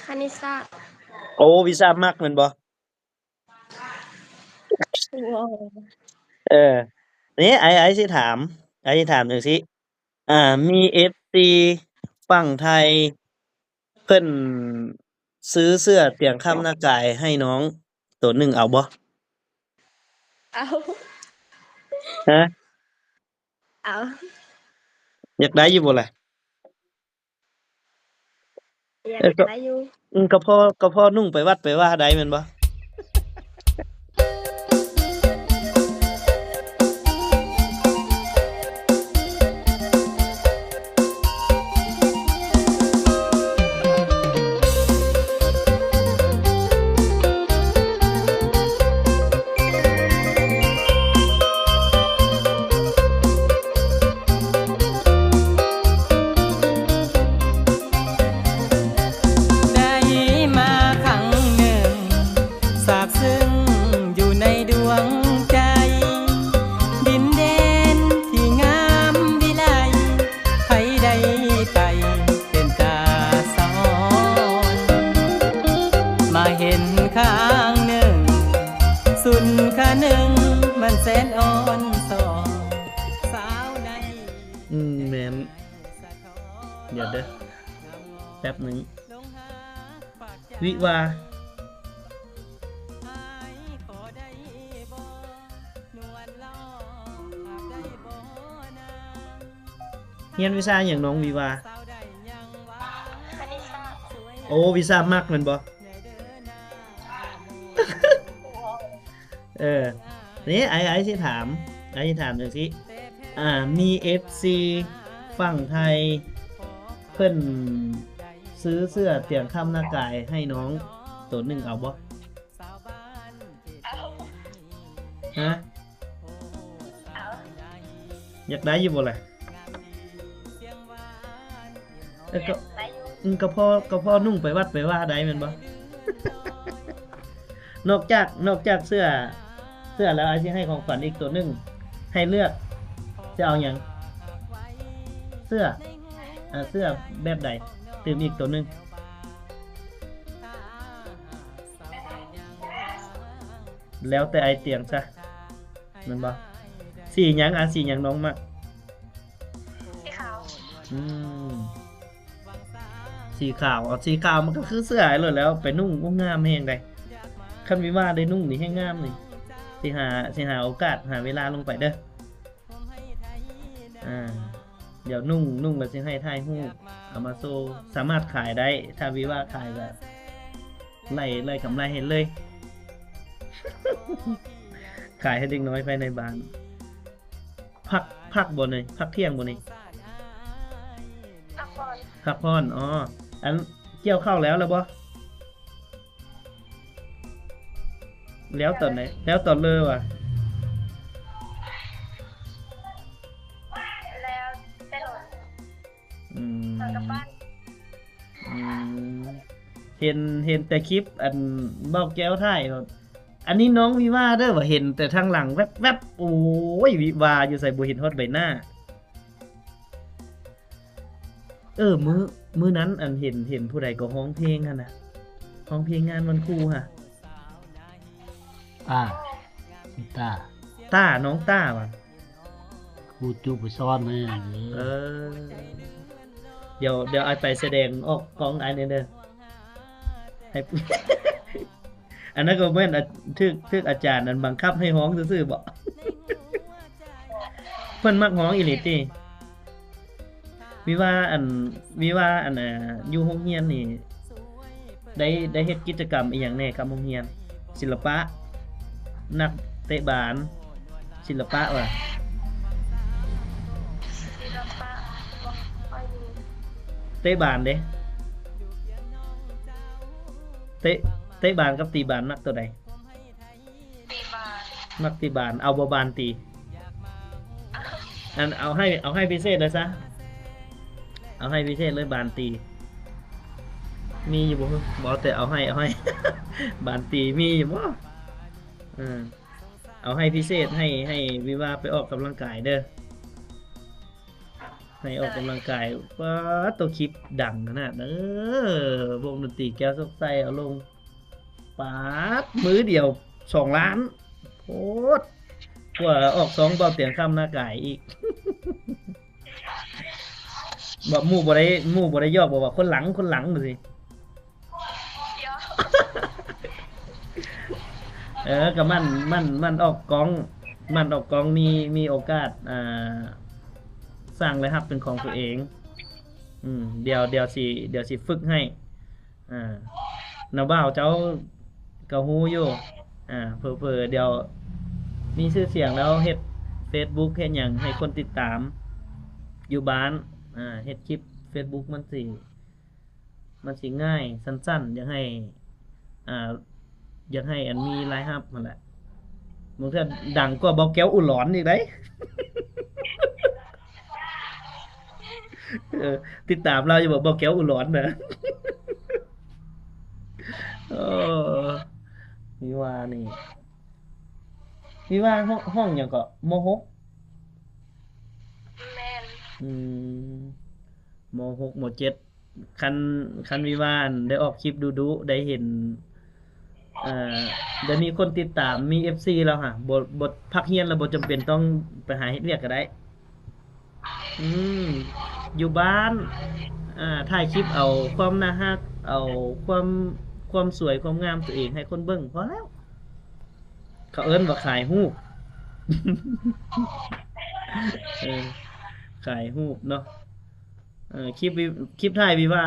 ຄະນິດສາດ. ໂອ້ ວິຊາມັກແມ່ນບໍ່? ເອີ ນີ້ ອ້າຍ ອ້າຍຊິຖາມ ອ້າຍຊິຖາມຈັ່ງຊີ້ ອ່າ ມີເອັຟຊີຝັ່ງໄທ ເພິ່ນຊື້ເສື້ອຕຽງຄ້ຳໜ້າກາຍໃຫ້ນ້ອງໂຕໜຶ່ງ ເອົາບໍ່? ເອົາ. ຮະ? ເອົາ. ຢາກໄດ້ຢູ່ບໍ່ລະ? ຢາກໄດ້ຢູ່. ເອີ ກໍພໍ ກໍພໍນຸ່ງໄປວັດໄປວາໄດ້ແມ່ນບໍ່? ໄດ້ມາຄັ້ງໜຶ່ງ ຊາບຊຶ້ງຢູ່ໃນດວງໃຈ ດິນແດນທີ່ງາມວິໄລ ໃຜໄດ້ໄປເປັນຕາສະອອນ ມາເຫັນຄັ້ງໜຶ່ງ ສຸນຄະນຶງ ມັນແສນອ່ອນສອນ ສາວໃນ ອືມ ແມ່ນ. ດຽວເດີ ແປັບໜຶ່ງ ວິວາ ຮຽນວິຊາຫຍັງນ້ອງວິວາ? ຄະນິດສາດ. ໂອ້ ວິຊາມັກແມ່ນບໍ່? ເອີ ນີ້ ອ້າຍ ອ້າຍຊິຖາມ ອ້າຍຊິຖາມຈັ່ງຊີ້ ອ່າ ມີເອັຟຊີຝັ່ງໄທ ເພິ່ນຊື້ເສື້ອຕຽງຄ້ຳໜ້າກາຍໃຫ້ນ້ອງໂຕໜຶ່ງ ເອົາບໍ່? ເອົາ. ຮະ? ເອົາ. ຢາກໄດ້ຢູ່ບໍ່ລະ? ເອີ ກໍ ອືມ ກໍພໍ ກໍພໍນຸ່ງໄປວັດໄປວາໄດ້ແມ່ນບໍ່? ນອກຈາກ ນອກຈາກເສື້ອ ເສື້ອແລ້ວ ອ້າຍຊິໃຫ້ຂອງຂວັນອີກໂຕໜຶ່ງ ໃຫ້ເລືອກ ຈະເອົາຫຍັງ? ເສື້ອ ອ່າ ເສື້ອແບບໃດ? ຕື່ມອີກໂຕໜຶ່ງ ແລ້ວແຕ່ອ້າຍຕຽງຊະ ແມ່ນບໍ່? ສີຫຍັງ? ອ່າ ສີຫຍັງນ້ອງມັກ? ສີຂາວ. ອືມ ສີຂາວ ເອົາສີຂາວ ມັນກໍຄືເສື້ອອ້າຍໂລດແລ້ວ ໄປນຸ່ງ ໂອ້ ງາມແຮງໃດ໋. ຄັນວິວາໄດ້ນຸ່ງນີ້ແຮງງາມນີ້. ຊິຫາ ຊິຫາໂອກາດ ຫາເວລາລົງໄປເດີ. ອ່າ ດຽວນຸ່ງ ນຸ່ງແລ້ວຊິໃຫ້ຖ່າຍຮູບເອົາມາໂຊ ສາມາດຂາຍໄດ້ ຖ້າວິວາຂາຍກໍໄລ່ ໄລ່ກຳໄລໃຫ້ເລີຍ ຂາຍໃຫ້ເດັກນ້ອຍພາຍໃນບ້ານ. ພັກ ພັກບໍ່ນີ້? ພັກທ່ຽງບໍ່ນີ້? ພັກຜ່ອນ. ພັກຜ່ອນ. ອໍ ອັນ ກ່ຽວເຂົ້າແລ້ວ ແລ້ວບໍ່? ແລ້ວຕອນໃດ? ແລ້ວຕອນເລີຫວາ? ແລ້ວແຕ່ລົດ. ອືມ ອືມ ເຫັນ ເຫັນແຕ່ຄລິບ ອັນ ເບົາແກ້ວຖ່າຍ. ອັນນີ້ນ້ອງວິວາເດີ ວ່າເຫັນແຕ່ທາງຫຼັງແວັບໆ. ໂອ້ຍ ວິວາຢູ່ໃສ? ບໍ່ເຫັນຮອດໃບໜ້າ. ເອີ ມື້ ມື້ນັ້ນ ອັນ ເຫັນ ເຫັນຜູ້ໃດກໍຮ້ອງເພງຫັ້ນນະ ຮ້ອງເພງງານວັນຄູຫະ. ຕາ ຕາ ຕາ ນ້ອງຕາຫວາ? ຄູຈຸໄປສອນໃຫ້. ເອີ ດຽວ ດຽວອ້າຍໄປສະແດງອອກກ້ອງອ້າຍແດ່ເດີ. ໃຫ້ ອັນນັ້ນກໍແມ່ນ ອາ ຖືກ ຖືກອາຈານນັ້ນບັງຄັບໃຫ້ຮ້ອງຊື່ໆບໍ? ເພິ່ນມັກຮ້ອງອີ່ຫຼີຕິ? ວິວາ ອັນ ວິວາ ອັນ ອ່າ ຢູ່ໂຮງຮຽນນີ້ ໄດ້ ໄດ້ເຮັດກິດຈະກຳອີ່ຫຍັງແດ່ກັບໂຮງຮຽນ? ສິລະປະ ນັກເຕະບານ ສິລະປະຫວາ? ສິລະປະບໍ່ຄ່ອຍມີ. ເຕະບານເດ? ເຕະ ເຕະບານກັບຕີບານມັກໂຕໃດ? ຕີບານ. ມັກຕີບານ. ເອົາບໍ່ບານຕີ? ອັນ ເອົາໃຫ້ ເອົາໃຫ້ພິເສດເລີຍຊະ ເອົາໃຫ້ພິເສດເລີຍບານຕີ. ມີຢູ່ບໍ່? ບໍ່ ແຕ່ເອົາໃຫ້ ເອົາໃຫ້ ບານຕີມີຢູ່ບໍ່? ເອີ ເອົາໃຫ້ພິເສດ ໃຫ້ ໃຫ້ວິວາໄປອອກກຳລັງກາຍເດີ. ໃຫ້ອອກກຳລັງກາຍ. ປາດໂຕ ຄລິບດັງຂະໜາດເດີ ວົງດົນຕີແກ້ວໂຊກໄຊເອົາລົງ. ປາດ ມື້ດຽວສອງລ້ານ ໂພດ ກວ່າອອກຊ່ອງເບົາຕຽງຄຳນາກາຍອີກ. ບໍ່ ໝູ່ບໍ່ໄດ້ ໝູ່ບໍ່ໄດ້ຢອກບໍ່ວ່າຄົນຫຼັງ ຄົນຫຼັງຈັ່ງຊີ້. ເອີ ກໍໝັ່ນ ໝັ່ນ ໝັ່ນອອກກ້ອງ ໝັ່ນອອກກ້ອງ ມີ ມີໂອກາດ ອ່າ ສ້າງລາຍຮັບເປັນຂອງຕົວເອງ. ອືມ ດຽວ ດຽວຊິ ດຽວຊິຝຶກໃຫ້. ອ່າ ນ້າບ່າວເຈົ້າກໍຮູ້ຢູ່ ອ່າ ເຜີໆດຽວມີຊື່ສຽງແລ້ວເຮັດເຟສບຸກເຮັດຫຍັງໃຫ້ຄົນຕິດຕາມຢູ່ບ້ານ. ອ່າ ເຮັດຄລິບເຟສບຸກມັນຊິ ມັນຊິງ່າຍ ສັ້ນໆ ຢາກໃຫ້ ອ່າ ຢາກໃຫ້ອັນມີລາຍຮັບຫັ້ນແຫຼະ. ບາງເທື່ອດັງກວ່າເບົາແກ້ວອຸຫຼອນອີກໄດ໋. ເອີ ຕິດຕາມລາວຢູ່ບໍ່ ເບົາແກ້ວອຸຫຼອນນະ? ເອີ ວິວານີ້ ວິວາຮ້ອງ ຮ້ອງຫຍັງເກາະ? ມໍຫົກ? ແມ່ນ. ອືມ ມໍຫົກ ມໍເຈັດ. ຄັນ ຄັນວິວາອັນໄດ້ອອກຄລິບດຸໆ ໄດ້ເຫັນ ເອີ ໄດ້ມີຄົນຕິດຕາມ ມີເອັຟຊີແລ້ວຫາ ບໍ່ ບໍ່ ພັກຮຽນແລ້ວບໍ່ຈຳເປັນຕ້ອງໄປຫາເຮັດວຽກກໍໄດ້. ອືມ ຢູ່ບ້ານ ອ່າ ຖ່າຍຄລິບເອົາຄວາມໜ້າຮັກ ເອົາຄວາມ ຄວາມສວຍຄວາມງາມຕົວເອງໃຫ້ຄົນເບິ່ງ ພໍແລ້ວ. ເຂົາເອີ້ນວ່າຂາຍຮູບ. ເອີ ຂາຍຮູບເນາະ. ເອີ ຄລິບວິ ຄລິບຖ່າຍວິວາ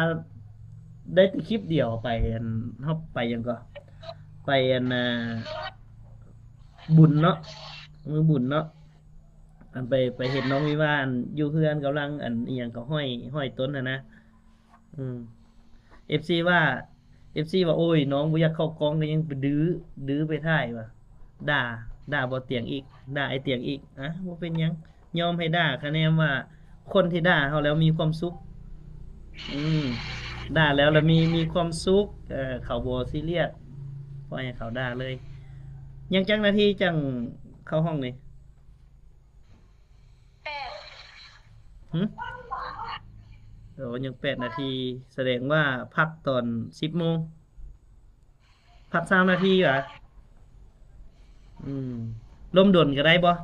ໄດ້ແຕ່ຄລິບດຽວ ໄປອັນ ເຮົາໄປຫຍັງເກາະ ໄປອັນ ອ່າ ບຸນເນາະ ມື້ບຸນເນາະ ອັນໄປ ໄປເຫັນນ້ອງວິວາອັນຢູ່ເຮືອນກຳລັງອັນອີ່ຫຍັງກໍຫ້ອຍ ຫ້ອຍຕົ້ນຫັ້ນນະ. ອືມ ເອັຟຊີວ່າ ເອັຟຊີວ່າ ໂອ້ຍ ນ້ອງບໍ່ຢາກເຂົ້າກ້ອງ ກໍຍັງໄປດື້ ດື້ໄປຖ່າຍວ່າ ດ່າ ດ່າບໍ່ຕຽງອີກ ດ່າໄອ້ຕຽງອີກ. ອາ ບໍ່ເປັນຫຍັງ ຍອມໃຫ້ດ່າ ຄະແນນວ່າຄົນທີ່ດ່າເຮົາແລ້ວມີຄວາມສຸກ. ອືມ ດ່າແລ້ວລະມີ ມີຄວາມສຸກ. ເອີ ເຂົາບໍ່ຊີຣຽສ ປ່ອຍໃຫ້ເຂົາດ່າເລີຍ. ຍັງຈັກນາທີຈັ່ງເຂົ້າຫ້ອງນີ້? ແປດ. ຫຶ? ໂອ້ ຍັງແປດນາທີ ສະແດງວ່າພັກຕອນສິບໂມງ ພັກຊາວນາທີຫວາ? ອືມ ລົມດົນກໍໄດ້ບໍ່?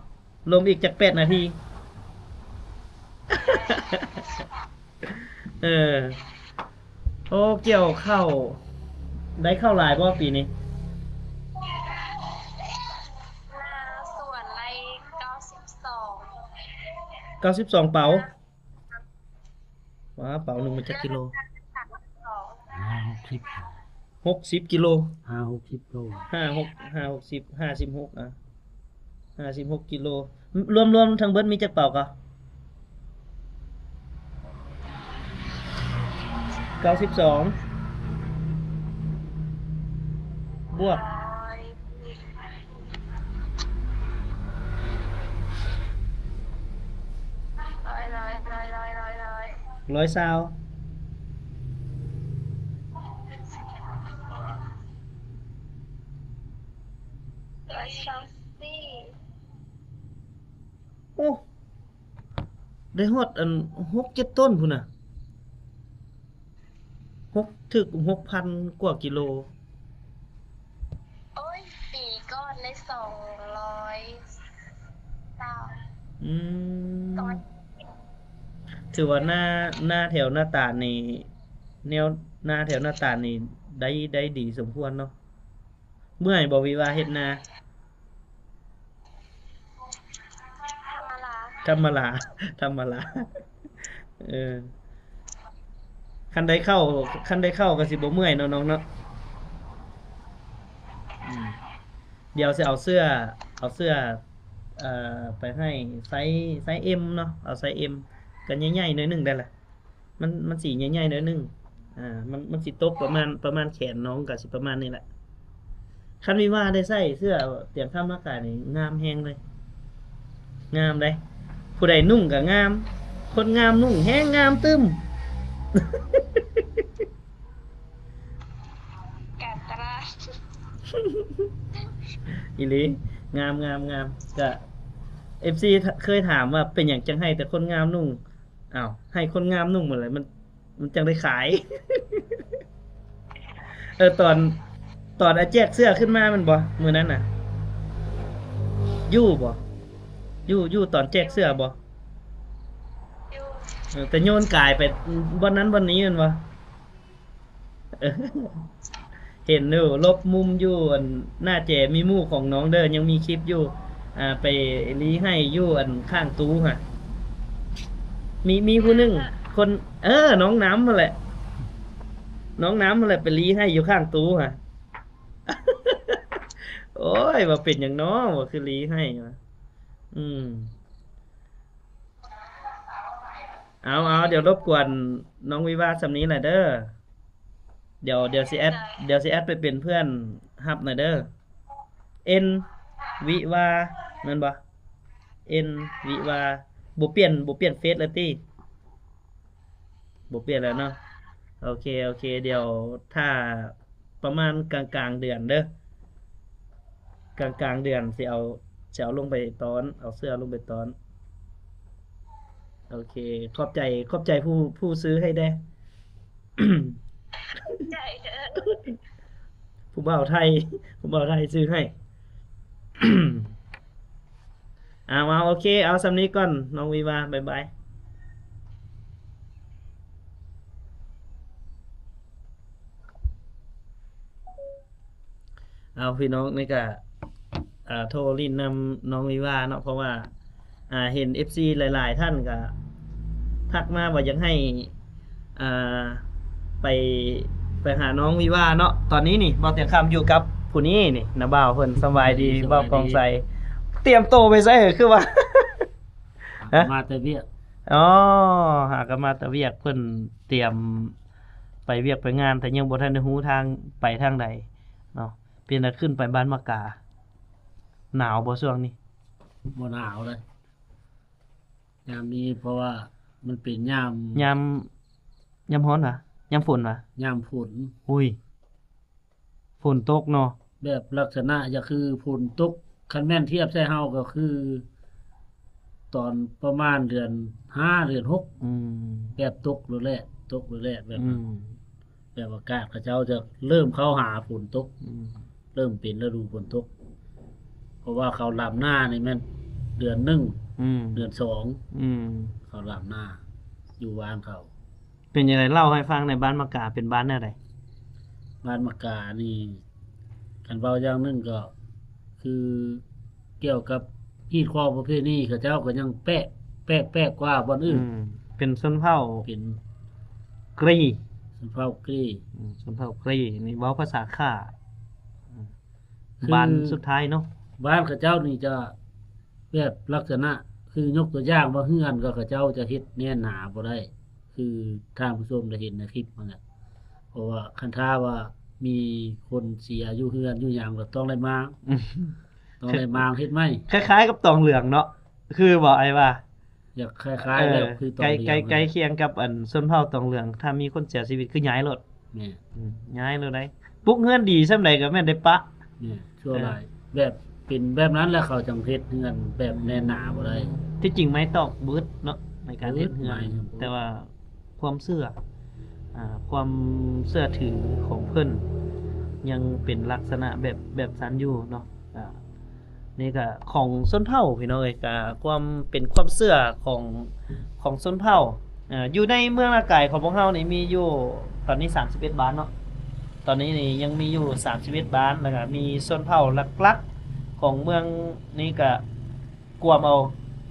ລົມອີກຈັກແປດນາທີ. ເອີ ໂອ້ ກ່ຽວເຂົ້າ ໄດ້ເຂົ້າຫຼາຍບໍ່ປີນີ້? ນາສວນໄດ້ເກົ້າສິບສອງ ເກົ້າສິບສອງເປົາ. ວ້າ ເປົາໜຶ່ງມັນຈັກກິໂລ? ຫ້າຫົກສິບ ຫົກສິບກິໂລ ຫ້າຫົກສິບໂລ ຫ້າຫົກ ຫ້າຫົກສິບ ຫ້າສິບຫົກ ອ່ະ ຫ້າສິບຫົກກິໂລ. ລວມໆທັງເບິດມີຈັກເປົາກະ? ເກົ້າສິບສອງ ບວກ ຮ້ອຍຊາວ ໂອ້ ໄດ້ຮອດອັນຫົກເຈັດໂຕນພຸ້ນນະ ຫົກ ຖືກຫົກພັນກວ່າກິໂລ. ໂອ້ຍ ປີກ່ອນໄດ້ສອງຮ້ອຍຊາວ ອືມ ຖືວ່ານາ ນາແຖວນາຕານນີ້ ແນວນາແຖວນາຕານນີ້ໄດ້ ໄດ້ດີສົມຄວນເນາະ. ເມື່ອຍບໍ່ ວິວາເຮັດນາ? ທຳມະດາ ທຳມະດາ ທຳມະດາ ເອີ ຄັນໄດ້ເຂົ້າ ຄັນໄດ້ເຂົ້າກໍຊິບໍ່ເມື່ອຍເນາະນ້ອງເນາະ. ອືມ ດຽວຊິເອົາເສື້ອ ເອົາເສື້ອ ເອີ ໄປໃຫ້ ໄຊ ໄຊເອັມເນາະ ເອົາໄຊເອັມ ກໍໃຫຍ່ໆໜ້ອຍໜຶ່ງໄດ້ລະ. ມັນ ມັນຊິໃຫຍ່ໆໜ້ອຍໜຶ່ງ ອ່າ ມັນ ມັນຊິຕົກປະມານ ປະມານແຂນນ້ອງ ກໍຊິປະມານນີ້ແຫຼະ. ຄັນວິວາໄດ້ໃສ່ເສື້ອຕຽງຄຳມາກາຍນີ້ ງາມແຮງເລີຍ ງາມເດ້. ຜູ້ໃດນຸ່ງກໍງາມ ຄົນງາມນຸ່ງແຮງງາມຕື່ມ. ກາດຕະລາດ ອີ່ຫຼີ ງາມ ງາມ ງາມ. ກະ ເອັຟຊີ ເຄີຍຖາມວ່າເປັນຫຍັງຈັ່ງໃຫ້ແຕ່ຄົນງາມນຸ່ງ? ອ້າວ ໃຫ້ຄົນງາມນຸ່ງໝົດແຫຼະ ມັນ ມັນຈັ່ງໄດ້ຂາຍ. ເອີ ຕອນ ຕອນອາແຈກເສື້ອຂຶ້ນມາແມ່ນບໍ່ ມື້ນັ້ນນະ? ຢູ່ບໍ່? ຢູ່ ຢູ່ຕອນແຈກເສື້ອບໍ່? ຢູ່ ເອີ ແຕ່ໂຍນກາຍໄປບ່ອນນັ້ນບ່ອນນີ້ແມ່ນບໍ່? ເຫັນຢູ່ ຫຼົບມຸມຢູ່ ອັນ ໜ້າແຈມີໝູ່ຂອງນ້ອງເດີ ຍັງມີຄລິບຢູ່ ອ່າ ໄປລີ້ໄຫ້ຢູ່ ອັນ ຂ້າງຕູ້ຫັ້ນ ມີ ມີຜູ້ໜຶ່ງ ຄົນ ເອີ ນ້ອງນ້ຳຫັ້ນແຫຼະ ນ້ອງນ້ຳຫັ້ນແຫຼະ ໄປລີ້ໄຫ້ຢູ່ຂ້າງຕູ້ຫັ້ນ. ໂອ້ຍ ວ່າເປັນຫຍັງນໍ ວ່າຄືລີ້ໄຫ້ວະ ອືມ. ເອົາ ເອົາ ດຽວລົບກວນນ້ອງວິວາສ່ຳນີ້ແຫຼະເດີ ດຽວ ດຽວຊິແອັດ ດຽວຊິແອັດໄປເປັນເພື່ອນຮັບໜ່ອຍເດີ. ເອັນ ວິວາ ແມ່ນບໍ່? ເອັນ ວິວາ ບໍ່ປ່ຽນ ບໍ່ປ່ຽນເຟສແລ້ວຕິ? ບໍ່ປ່ຽນແລ້ວເນາະ ໂອເຄ ໂອເຄ ດຽວຖ້າ ປະມານກາງໆເດືອນເດີ ກາງໆເດືອນຊິເອົາ ຊິເອົາລົງໄປຕ້ອນ ເອົາເສື້ອລົງໄປຕ້ອນ. ໂອເຄ ຂອບໃຈ ຂອບໃຈຜູ້ ຜູ້ຊື້ໃຫ້ແດ່ ໃຈເດີ ຜູ້ບ່າວໄທ ຜູ້ບ່າວໄທຊື້ໃຫ້. ເອົາ ເອົາ ໂອເຄ ເອົາສ່ຳນີ້ກ່ອນ ນ້ອງວິວາ ບາຍບາຍ. ເອົາ ພີ່ນ້ອງ ນີ້ກະ ອ່າ ໂທຫຼິ້ນນຳນ້ອງວິວາເນາະ ເພາະວ່າ ອ່າ ເຫັນເອັຟຊີຫຼາຍໆທ່ານກະທັກມາວ່າຢາກໃຫ້ ອ່າ ໄປ ໄປຫານ້ອງວິວາເນາະ. ຕອນນີ້ນີ້ ບ່າວຕຽງຄຳຢູ່ກັບຜູ້ນີ້ນີ້ ນ້າບ່າວເພິ່ນ. ສະບາຍດີ ສະບາຍດີ ບ່າວກອງໄຊ. ຕຽມໂຕໄປໃສ ຄືວ່າ ຫາກະມາແຕ່ວຽກ. ອໍ ຫາກະມາແຕ່ວຽກ ເພິ່ນຕຽມໄປວຽກໄປງານ ແຕ່ຍັງບໍ່ທັນໄດ້ຮູ້ທາງໄປທາງໃດເນາະ. ເປັນໃດຂຶ້ນໄປບ້ານໝາກກາ ໜາວບໍ່ຊ່ວງນີ້? ບໍ່ໜາວເລີຍ ຍາມນີ້ ເພາະວ່າມັນເປັນຍາມ ຍາມ ຍາມຮ້ອນຫວາ? ຍາມຝົນຫວາ? ຍາມຝົນ. ອຸ້ຍ ຝົນຕົກເນາະ ແບບລັກສະນະຈະຄືຝົນຕົກ ຄັນແມ່ນທຽບໃສ່ເຮົາກໍຄືຕອນປະມານເດືອນຫ້າ ເດືອນຫົກ ອືມ ແບບຕົກໂລດແຫຼະ ຕົກໂລດແຫຼະ ແບບ ອືມ ແບບອາກາດເຂົາເຈົ້າຈະເລີ່ມເຂົ້າຫາຝົນຕົກ ອືມ ເລີ່ມເປັນລະດູຝົນຕົກ ເພາະວ່າເຂົາລຳນານີ້ແມ່ນເດືອນໜຶ່ງ ອືມ ເດືອນສອງ ອືມ ເຂົາລຳນາຢູ່ບ້ານເຂົາ. ເປັນຈັ່ງໃດ ເລົ່າໃຫ້ຟັງແດ່ ບ້ານໝາກກາເປັນບ້ານແນວໃດ? ບ້ານໝາກການີ້ ຄັນເວົ້າຢ່າງໜຶ່ງກໍຄືກ່ຽວກັບຮີດຄອງປະເພນີ ເຂົາເຈົ້າກໍຍັງແປກ ແປກ ແປກກວ່າບ່ອນອື່ນ ອືມ ເປັນຊົນເຜົ່າ ເປັນກຣີ ຊົນເຜົ່າກຣີ ອືມ ຊົນເຜົ່າກຣີນີ້ເວົ້າພາສາຂ້າ ອືມ ຄືບ້ານສຸດທ້າຍເນາະ ບ້ານເຂົາເຈົ້ານີ້ຈະ ແບບລັກສະນະ ຄືຍົກຕົວຢ່າງວ່າເຮືອນກໍເຂົາເຈົ້າຈະເຮັດແໜ້ນໜາບໍ່ໄດ້ ຄືທ່ານຜູ້ຊົມໄດ້ເຫັນໃນຄລິບຫັ້ນແຫຼະ ເພາະວ່າຄັນຖ້າວ່າມີຄົນເສຍຢູ່ເຮືອນຢູ່ຫຍັງກໍຕ້ອງໄດ້ມ້າງ ຕ້ອງໄດ້ມ້າງເຮັດໃໝ່ ຄ້າຍໆກັບຕອງເຫຼືອງເນາະ ຄືບໍ່ອ້າຍວ່າ? ຢາກຄ້າຍໆ ເອີ ແບບຄືຕອງເຫຼືອງ ໃກ້ ໃກ້ຄຽງກັບອັນຊົນເຜົ່າຕອງເຫຼືອງ ຖ້າມີຄົນເສຍຊີວິດຄືຍ້າຍໂລດ ແມ່ນ ອືມ ຍ້າຍໂລດໃດ໋ ປຸກເຮືອນດີສ່ຳໃດກໍແມ່ນໄດ້ປະ ແມ່ນ ຊົ່ວຫຼາຍ ເອີ ແບບເປັນແບບນັ້ນແລ້ວເຂົາຈັ່ງເຮັດເຮືອນແບບແໜ້ນໜາບໍ່ໄດ້ ທີ່ຈິງໄມ້ຕອກເບິດເນາະ ໃນການເຮັດເຮືອນ ເບິດໄມ້ ແຕ່ວ່າຄວາມເຊື່ອ ອ່າ ຄວາມເຊື່ອຖືຂອງເພິ່ນຍັງເປັນລັກສະນະແບບ ແບບຊັ້ນຢູ່ເນາະ ອ່າ ນີ້ກະຂອງຊົນເຜົ່າພີ່ນ້ອງເອີຍ ກະຄວາມເປັນຄວາມເຊື່ອຂອງ ຂອງຊົນເຜົ່າ ເອີ ຢູ່ໃນເມືອງນາກາຍຂອງພວກເຮົານີ້ມີຢູ່ ຕອນນີ້ສາມສິບເອັດບ້ານເນາະ ຕອນນີ້ນີ້ຍັງມີຢູ່ສາມສິບເອັດບ້ານ ແລ້ວກະມີຊົນເຜົ່າຫຼັກໆຂອງເມືອງນີ້ກະກວມເອົາ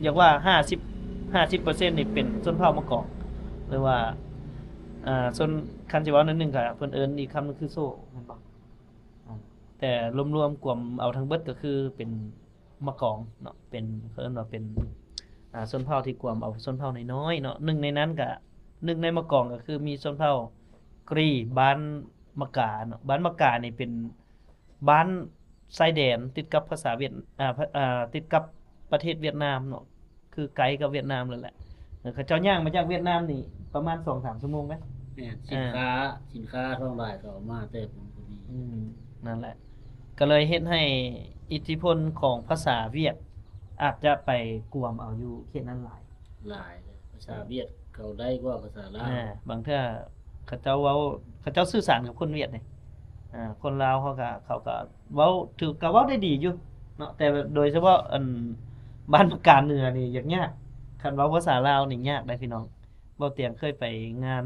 ຢາກວ່າຫ້າສິບ ຫ້າສິບເປີເຊັນນີ້ເປັນຊົນເຜົ່າມະກອງ ຫຼືວ່າ ອ່າ ຊົນ ຄັນຊິເວົ້າໜ້ອຍໜຶ່ງກະເພິ່ນເອີ້ນອີກຄຳໜຶ່ງຄືໂຊ ແມ່ນບໍ່? ອາ ແຕ່ລວມໆກວມເອົາທັງເບິດກໍຄືເປັນມະກອງເນາະ ເປັນ ເຂົາເອີ້ນວ່າເປັນ ອ່າ ຊົນເຜົ່າທີ່ກວມເອົາຊົນເຜົ່ານ້ອຍໆເນາະ ໜຶ່ງໃນນັ້ນກະ ໜຶ່ງໃນມະກອງກໍຄືມີຊົນເຜົ່າກຣີ ບ້ານມະກາເນາະ ບ້ານມະການີ້ເປັນບ້ານຊາຍແດນຕິດກັບພາສາຫວຽດ ອ່າ ພະ ອ່າ ຕິດກັບປະເທດຫວຽດນາມເນາະ ຄືໃກ້ກັບຫວຽດນາມເລີຍແຫຼະ ເອີ ເຂົາເຈົ້າຍ່າງມາຈາກຫວຽດນາມນີ້ປະມານສອງສາມຊົ່ວໂມງເດ້ ແມ່ນ ສິນຄ້າ ອ່າ ສິນຄ້າທັງຫຼາຍເຂົາເອົາມາແຕ່ພຸ້ນກໍມີ ອືມ ນັ້ນແຫຼະ ກໍເລີຍເຮັດໃຫ້ອິດທິພົນຂອງພາສາຫວຽດອາດຈະໄປກວມເອົາຢູ່ເຂດນັ້ນຫຼາຍ ຫຼາຍ ພາສາຫວຽດ ເຂົາໄດ້ກວ່າພາສາລາວ ແມ່ນ ບາງເທື່ອເຂົາເຈົ້າເວົ້າ ເຂົາເຈົ້າສື່ສານກັບຄົນຫວຽດເດ້ ອ່າ ຄົນລາວເຂົາກໍ ເຂົາກໍເວົ້າ ຖືກ ກໍເວົ້າໄດ້ດີຢູ່ເນາະ ແຕ່ໂດຍສະເພາະອັນບ້ານປາກການເໜືອນີ້ຍາກໆ ຄັນເວົ້າພາສາລາວນີ້ຍາກໄດ໋ພີ່ນ້ອງ. ເບົາຕຽງເຄີຍໄປງານ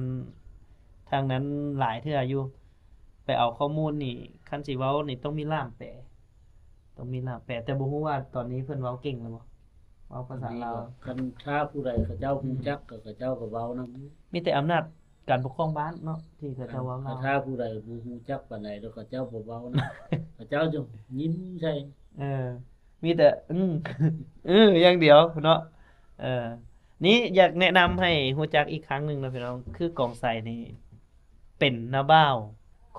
ທາງນັ້ນຫຼາຍເທື່ອຢູ່ ໄປເອົາຂໍ້ມູນນີ້ ຄັນຊິເວົ້ານີ້ຕ້ອງມີລ່າມແປ ຕ້ອງມີລ່າມແປ ແຕ່ບໍ່ຮູ້ວ່າຕອນນີ້ເພິ່ນເວົ້າເກັ່ງແລ້ວບໍ່ ເວົ້າພາສາລາວ. ຄັນຖ້າຜູ້ໃດເຂົາເຈົ້າຮູ້ຈັກ ອືມ ກໍເຂົາເຈົ້າກໍເວົ້ານຳ. ມີແຕ່ອຳນາດການປົກຄອງບ້ານເນາະ ທີ່ເຂົາເຈົ້າເວົ້າລາວ. ຄັນ ຄັນຖ້າຜູ້ໃດບໍ່ຮູ້ຈັກປານໃດ ແລ້ວເຂົາເຈົ້າບໍ່ເວົ້ານຳ ເຂົາເຈົ້າຈະຍິ້ມໃສ່ ເອີ ມີແຕ່ ອື ອື ຢ່າງດຽວເນາະ. ເອີ ນີ້ຢາກແນະນຳໃຫ້ຮູ້ຈັກອີກຄັ້ງໜຶ່ງເນາະພີ່ນ້ອງ ຄືກອງໄຊນີ້ ເປັນນ້າບ່າວ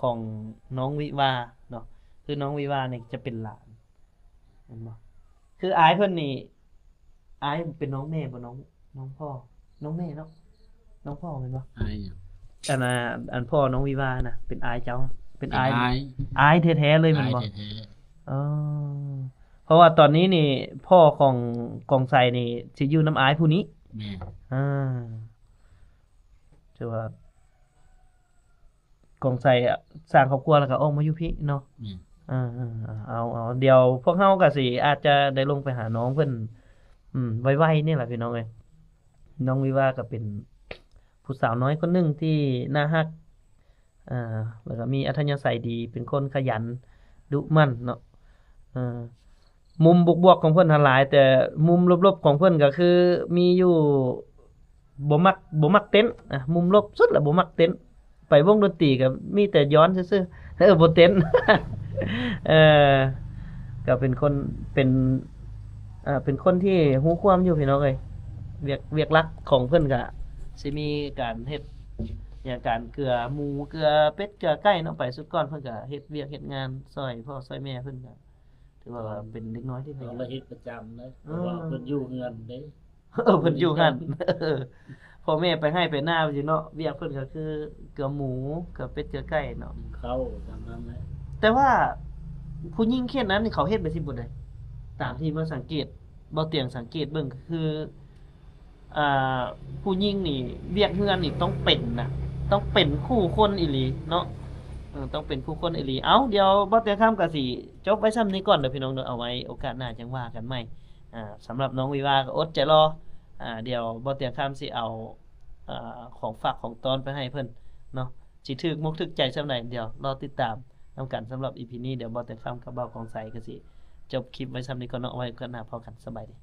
ຂອງນ້ອງວິວາເນາະ ຄືນ້ອງວິວານີ້ຈະເປັນຫຼານ ແມ່ນບໍ່? ຄືອ້າຍເພິ່ນນີ້ ອ້າຍເປັນນ້ອງແມ່ບໍ່ ນ້ອງ ນ້ອງພໍ່ ນ້ອງແມ່ເນາະ ນ້ອງພໍ່ແມ່ນບໍ່? ອ້າຍຫຍັງ? ອັນນ່າ ອັນພໍ່ນ້ອງວິວານະ ເປັນອ້າຍເຈົ້າ ເປັນອ້າຍ ເປັນອ້າຍ ອ້າຍແທ້ໆເລີຍແມ່ນບໍ່? ອ້າຍແທ້ໆ ອໍ ເພາະວ່າຕອນນີ້ນີ້ ພໍ່ຂອງກອງໄຊນີ້ຊິຢູ່ນຳອ້າຍຜູ້ນີ້ ແມ່ນ ອ່າ ຖືວ່າ ກອງໄຊສ້າງຄອບຄົວແລ້ວກໍອອກມາຢູ່ພີ້ເນາະ ແມ່ນ ເອີໆ ເອົາໆ ດຽວພວກເຮົາກໍຊິອາດຈະໄດ້ລົງໄປຫານ້ອງເພິ່ນ ອືມ ໄວໆນີ້ລະພີ່ນ້ອງເອີຍ. ນ້ອງວິວາກໍເປັນຜູ້ສາວນ້ອຍຄົນໜຶ່ງທີ່ໜ້າຮັກ ເອີ ແລ້ວກໍມີອັດທະຍາໄສດີ ເປັນຄົນຂະຫຍັນ ດຸໝັ່ນເນາະ ເອີ ມຸມບວກໆຂອງເພິ່ນຫັ້ນຫຼາຍ ແຕ່ມຸມລົບໆຂອງເພິ່ນກໍຄືມີຢູ່ ບໍ່ມັກ ບໍ່ມັກເຕັ້ນ ອ່າ ມຸມລົບສຸດລະບໍ່ມັກເຕັ້ນ ໄປວົງດົນຕີກໍມີແຕ່ຍ້ອນຊື່ໆ ເອີ ບໍ່ເຕັ້ນ ເອີ ກໍເປັນຄົນ ເປັນ ເປັນຄົນທີ່ຮູ້ຄວາມຢູ່ພີ່ນ້ອງເອີຍ. ວຽກ ວຽກຫຼັກຂອງເພິ່ນກໍຊິມີການເຮັດຫຍັງ ການເກືອໝູ ເກືອເປັດ ເກືອໄກ່ເນາະ ໄປສຸດກ່ອນເພິ່ນກໍເຮັດວຽກເຮັດງານຊ່ອຍພໍ່ຊ່ອຍແມ່ເພິ່ນ ກໍຖືວ່າເປັນເດັກນ້ອຍທີ່ຂະຫຍັນ ເຮົາລະເຮັດປະຈຳເດ້ ເອີ ເພາະວ່າເພິ່ນຢູ່ເຮືອນເດ້ ເອີ ເພິ່ນຢູ່ຫັ້ນ ພໍ່ແມ່ໄປໄຮ່ໄປນາຢູ່ເນາະ ວຽກເພິ່ນກໍຄືເກືອໝູ ເກືອເປັດ ເກືອໄກ່ເນາະ ເຂົ້າຈຳນັ້ນແຫຼະ. ແຕ່ວ່າຜູ້ຍິງເຂດນັ້ນນີ້ເຂົາເຮັດແບບຊີ້ບໍ່ໄດ້ ຕາມທີ່ມາສັງເກດ ເບົາຕຽງສັງເກດເບິ່ງກໍຄື ອ່າ ຜູ້ຍິງນີ້ ວຽກເຮືອນນີ້ຕ້ອງເປັນນະ ຕ້ອງເປັນຄູ່ຄົນອີ່ຫຼີເນາະ ເອີ ຕ້ອງເປັນຄູ່ຄົນອີ່ຫຼີ. ເອົ້າ ດຽວເບົາຕຽງຄຳກໍຊິຈົບໄວ້ຊ່ຳນີ້ກ່ອນເດີພີ່ນ້ອງເດີ ເອົາໄວ້ໂອກາດໜ້າຈັ່ງວ່າກັນໃໝ່. ອ່າ ສຳລັບນ້ອງວິວາກໍອົດໃຈລໍ ອ່າ ດຽວເບົາຕຽງຄຳຊິເອົາ ອ່າ ຂອງຝາກຂອງຕ້ອນໄປໃຫ້ເພິ່ນເນາະ ຊິຖືກມົກຖືກໃຈຊ່ຳໃດ ດຽວລໍຕິດຕາມນຳກັນ. ສຳລັບອີພີນີ້ ດຽວເບົາຕຽງຄຳກັບບ່າວກອງໄຊກໍຊິຈົບຄລິບໄວ້ຊ່ຳນີ້ກ່ອນເນາະ ເອົາໄວ້ໂອກາດໜ້າພໍ້ກັນ ສະບາຍດີ.